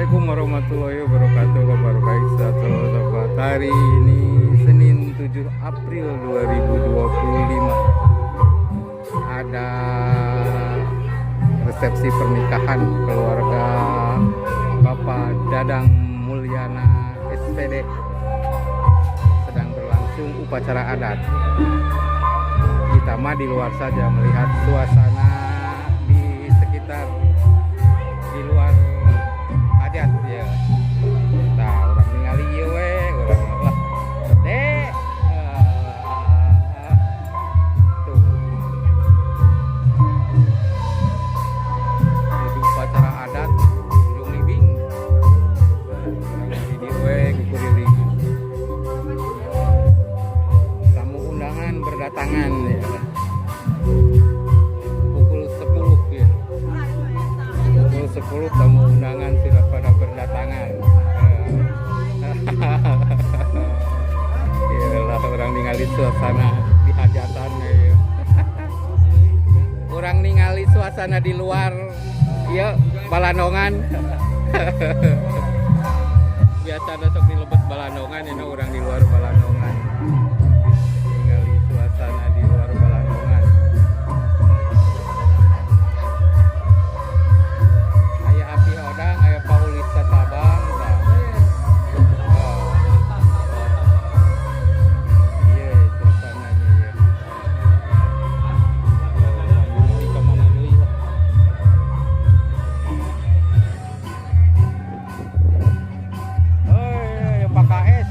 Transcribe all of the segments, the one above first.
Assalamualaikum warahmatullahi wabarakatuh. Kabar baik sahabat. Hari ini Senin 7 April 2025. Ada resepsi pernikahan keluarga Bapak Dadang Mulyana SPD. Sedang berlangsung upacara adat. Kita mah di luar saja melihat suasana di sekitar di luar hajat ya. Nah, urang ningali ieu we, urang lah. Dek. Ah, tuh. Jadi upacara adat Ujung Libing. Urang di dieu we kukuriling. Tamu undangan berdatangan ya. Pukul 10 ya. Pukul 10 tamu undangan sudah pada berdatangan. Iyalah, urang ningali suasana di hajatan ya. Urang ningali suasana di luar ya balandongan. Biasa sok di lebet balandongan ini, urang di luar balandongan. Ningali suasana di luar balandongan. Aya api hodang, aya paulis tabang, tah. Oh. Iya, suasananya ya. Oh, di kemana deui lah. Oh, Pak KS.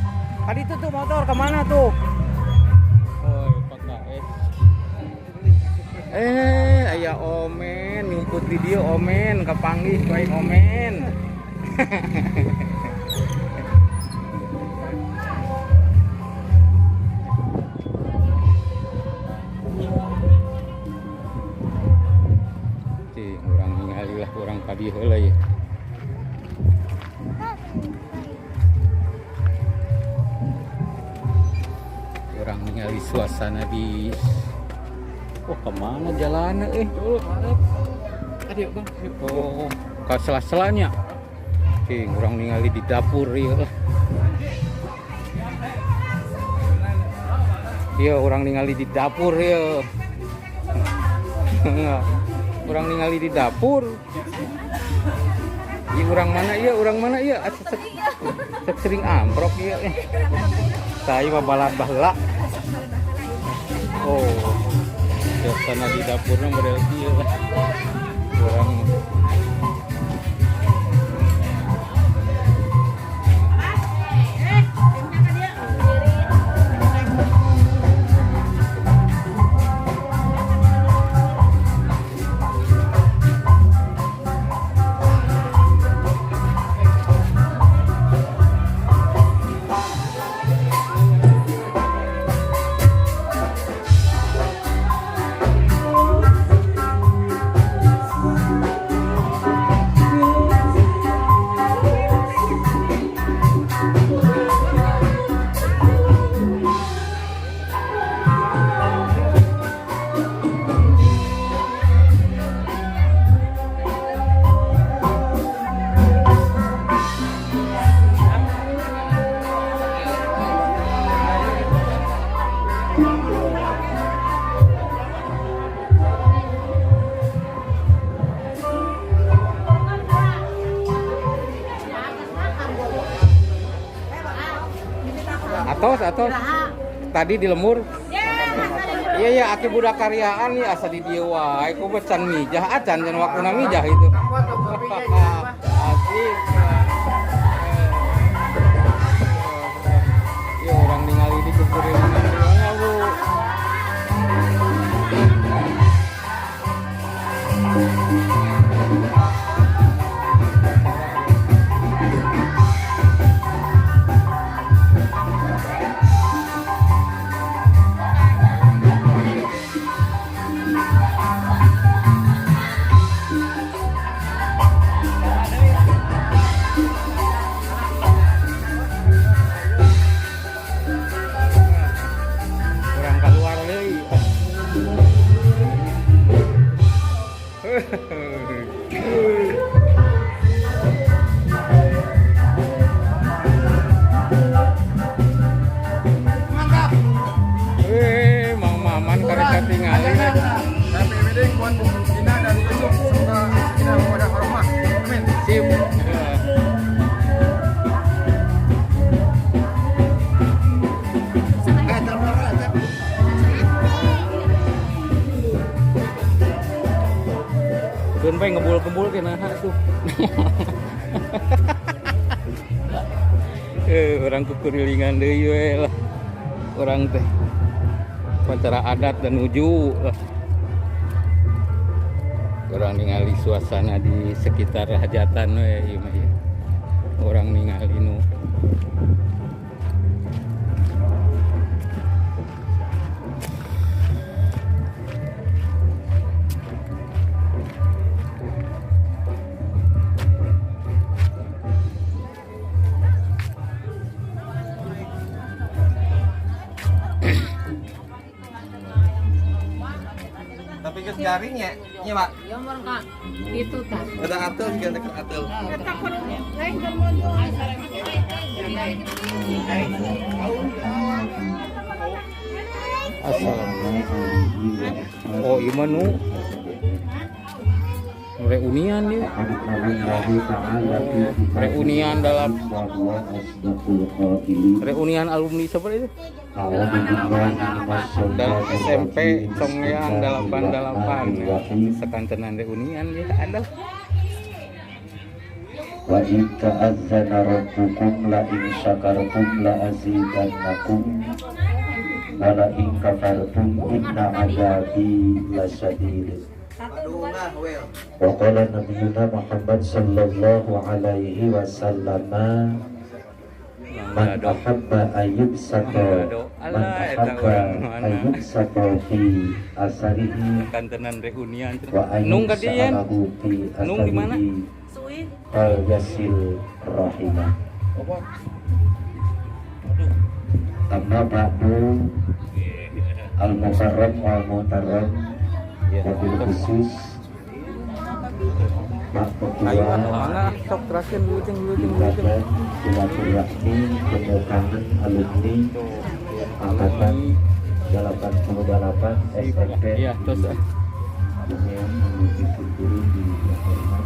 Tadi itu tuh motor kemana tuh? Oh, Pak KS. Eh, aya Omen, nyumput di dieu Omen, kapanggih baik Omen. Cing, urang ningali lah, urang ka dieu heula ya. Urang ningali suasana di. Oh, kemana jalannya eh? Ayo, Bang. Oh, ke sela-selanya. Cing, urang ningali di dapur ya lah. Iya, urang ningali di dapur ya. Urang ningali di dapur. Iya, urang mana iya, urang mana iya? Asa sek sering amprok iya. Eh. Saya mah balad baheula. Oh, suasana di dapurnya model kieu lah. Urang atos atos tadi di lembur. Iya, aki budak karyaan nih asa di dieu wae ku can mijah acan can waktuna mijah itu. Asik. Iya, urang ningali di kukurilingan di mana, Bu? Urang keluar deui. Teman Dina dan Yusuf, semoga kita mawaddah warahmah. Amin. Sip. Keun bae ngebul-kebul ke naha tuh. Orang kukurilingan deui we lah. Orang teh upacara adat dan nuju lah. Orang ningali suasana di sekitar hajatan we ieu mah ieu. Orang ningali nu Tapi geus garing ya, nya Pak. Ya mereka itu tak. Ada atel juga dekat atel. Assalamualaikum. Oh, ieu mah nu reunian dia. Reunian dalam reunian alumni siapa itu? Dalam SMP Congyeang 88 sekantenan reunian ya ada. Wa in ta'azzana rabbukum la in syakartum la azidannakum wa la in kafartum inna adzabi lasyadid. Wa qala nabiyuna Muhammad sallallahu alaihi wasallam, man ahabba ayyubsata man ahabba ayyubsata fi asarihi kantenan reunian. Wa Nung ka dieu? Nung di mana? Fal yasil rahimah. Amma ba'du, al mukarram wal mutarram, wabil khusus Pak Ketua Ikatan Silaturahmi Kemukangan Alumni Angkatan 88 SMP Iya, terus yang disyukuri di hormat.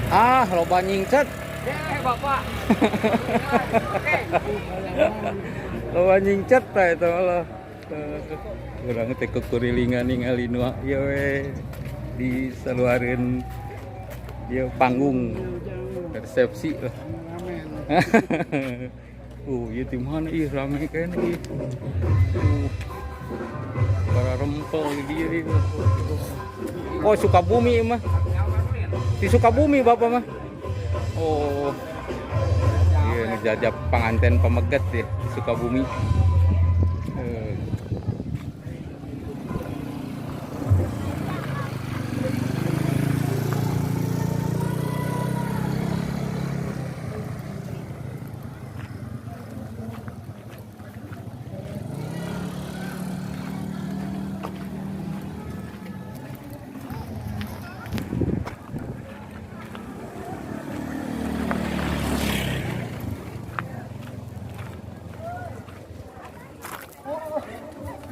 Ah, loba nyingcet. Bapak. Loba nyingcet tah eta mah lah. Urang teh kukurilingan ningali nu ieu we di saluareun ieu panggung resepsi lah. Ieu di mana ih rame keneh ih. Para rempel di dieu ieu. Oh, Sukabumi mah. Di Sukabumi bapak mah. Oh. Iya, nu jajab panganten pameget ya di Sukabumi.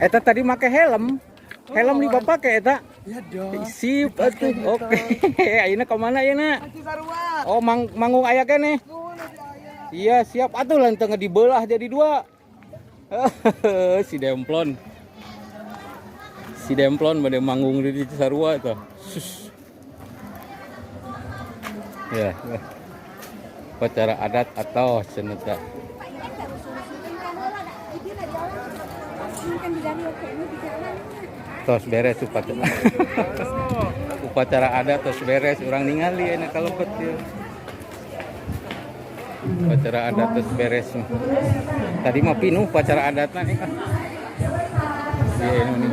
Eta tadi make helm. Helm di bapak ke eta? Ya dong. Sip atuh. Oke. Ayeuna ka mana ayeuna? Oh, manggung aya keneh. Iya, siap atuh lah teu dibelah jadi dua. Si Demplon. Si Demplon bade manggung di Cisarua eta. Sus. Ya. Upacara adat atau cenah. Tos beres upacara. Upacara adat tos beres, urang ningali enak kalebet ieu. Upacara adat tos beres. Tadi mah pinuh upacara adatna nih. Iya ini nih.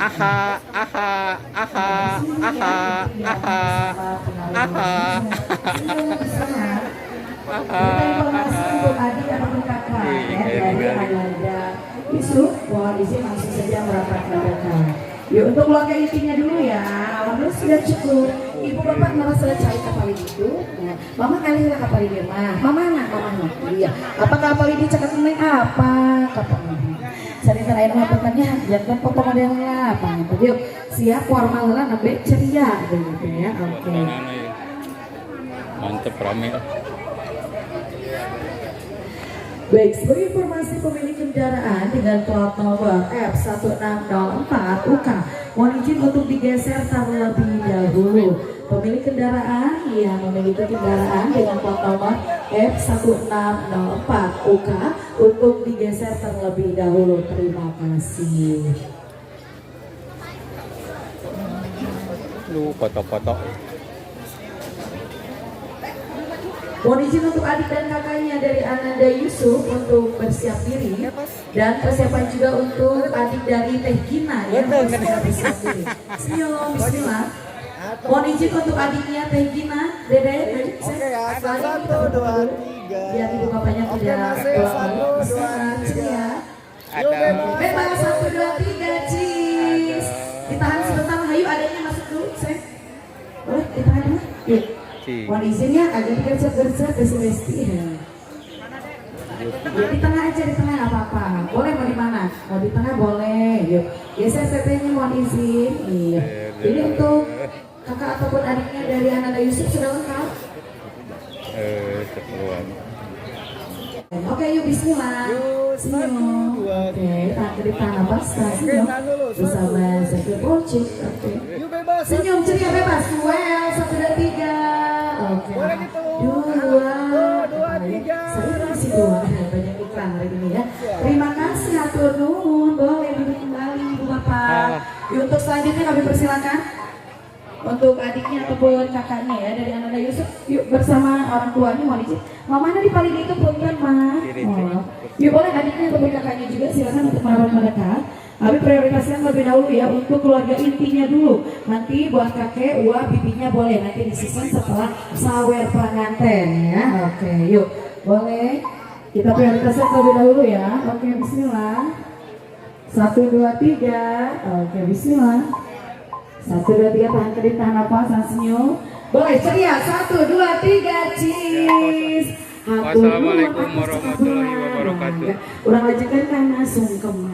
Aha, aha, aha, aha, aha, aha. Kita informasi untuk adik ataupun kakak Ih, ya, kayak dari ningali. Ananda Yusuf, mohon izin langsung saja merapat ke belakang. Yuk, untuk keluarga intinya dulu ya. Alhamdulillah sudah cukup. Ibu bapak merasa cai ka palih ditu. Nah, mama kali lah ka palih dieu mah. Mama mana? Mama mah. Iya. Apa ka palih dieu cakep neng apa? Kapal. Sarita aya mah puntennya jangan foto modelnya apa gitu. Yuk, siap formal lah nembe ceria gitu ya. Oke. Suasana ya. Mantep rame ah. Baik, sebagai informasi, pemilik kendaraan dengan plat nomor F1604 UK mohon izin untuk digeser terlebih dahulu. Pemilik kendaraan yang memiliki kendaraan dengan plat nomor F1604 UK untuk digeser terlebih dahulu. Terima kasih. Lu foto-foto. Mohon izin untuk adik dan kakaknya dari Ananda Yusuf untuk bersiap diri dan persiapan juga untuk adik dari Teh Gina ya, untuk segera bersiap diri. Senyum, bismillah. Mohon izin untuk adiknya Teh Gina, Dede, maju. Oke ya, Saling satu, kita dua, dulu. tiga. Biar ibu bapaknya Oke, tidak masih bolak-balik. satu, dua, Bismillah, tiga. ceria. Yuk, Ada. bebas. Bebas, satu, dua, tiga, cheese. Ditahan sebentar, hayu adiknya masuk dulu, saya. Boleh ditahan dulu? Yuk. Cing. Mohon izin ya, agak gercep-gercep besti besti. Ya, di tengah aja, di tengah nggak apa-apa. Boleh mau di mana? Mau di tengah boleh. Yuk. Geser tetehnya, mohon izin. Iya. Ini untuk kakak ataupun adiknya dari Ananda Yusuf sudah lengkap. Keperluan. Oke, yuk bismillah. Yuk, satu, Senyum. dua, Oke, tahan kedip, tahan napas, tahan Oke, senyum. tahan dulu. Satu. Bersama Zakir Bocik. Oke. Yuk, bebas. Senyum ceria bebas. Well, satu dan tiga. Oke. Boleh gitu. Dua. Satu, dua, tiga. Saya masih dua. Banyak iklan hari ini ya. Terima kasih, hatur nuhun. Boleh duduk kembali, Ibu Bapak. Yuk, untuk selanjutnya kami persilakan untuk adiknya ataupun kakaknya ya dari Ananda Yusuf, yuk bersama orang tuanya, mohon izin. Mamanya di paling itu, punten ma. Kiri, Oh. Yuk, boleh adiknya ataupun kakaknya juga silakan untuk merapat mereka. Kami prioritaskan lebih dahulu ya untuk keluarga intinya dulu. Nanti buat kakek, wah, bibinya boleh nanti disusun setelah sawer pengantin ya. Oke, yuk, boleh kita prioritaskan terlebih dahulu ya. Oke, bismillah. Satu, dua, tiga. Oke, bismillah. Satu, dua, tiga, tahan kedip, tahan napas, tahan senyum. Boleh ceria. Satu, dua, tiga, cheese. Hatur nuhun Wassalamualaikum atas warahmatullahi kebetulan. Wabarakatuh. Urang lanjutkan karena sungkeman.